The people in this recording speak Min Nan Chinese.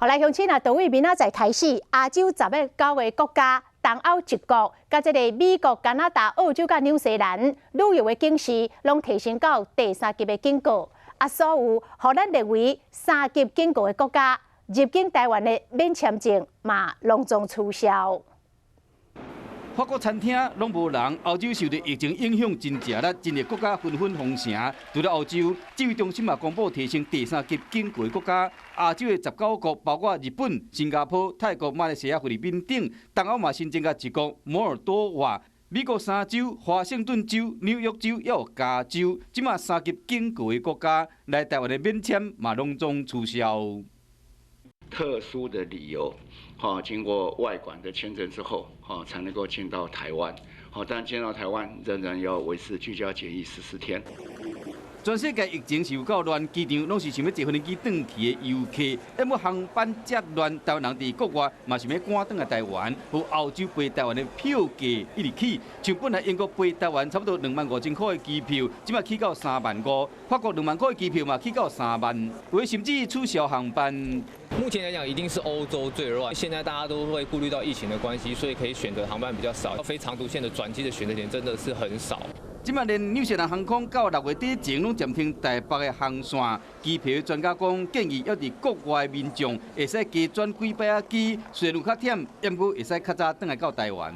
予來鄉親啊，對明仔載開始，亞洲19個國家、東歐一國，佮這个美國、加拿大、澳洲佮紐西蘭旅遊的警示，攏提升到第三級的警告。啊，所有予咱列為三級警告的國家，入境台灣的免簽證嘛，攏總取消。法國餐廳攏無人，歐洲受著疫情影響真濟力，真濟國家紛紛封城。除了歐洲，指揮中心嘛公布提升第三級警告的國家，亞洲的19國，包括日本、新加坡、泰國、馬來西亞、菲律賓等，東歐嘛新增加一國摩爾多瓦。美國三州、華盛頓州、紐約州，猶有加州，這馬三級警告的國家來台灣的免簽嘛攏總取消。特殊的理由，哈，經過外管的簽證之後，哈，才能夠進到台灣。好，但進到台灣仍然要維持居家檢疫14天。全世界疫情是有夠亂，機場攏是想欲坐飛機轉去的遊客，毋過航班遮亂，台灣人佇國外嘛想欲趕轉來台灣，予歐洲飛台灣的票價一直起，像本來英國飛台灣差不多25,000塊的機票，這馬起到3萬5，法國2萬塊的機票嘛起到3萬，有甚至取消航班。目前來講，一定是歐洲最亂。現在大家都會顧慮到疫情的關係，所以可以選擇航班比較少，飛長途線的轉機的選擇點真的是很少。這馬連紐西蘭航空到6月底前攏暫停台北的航線，機票專家講建議猶佇國外民眾會使加轉幾擺仔機，雖然有較忝，毋過會使較早轉來到台灣。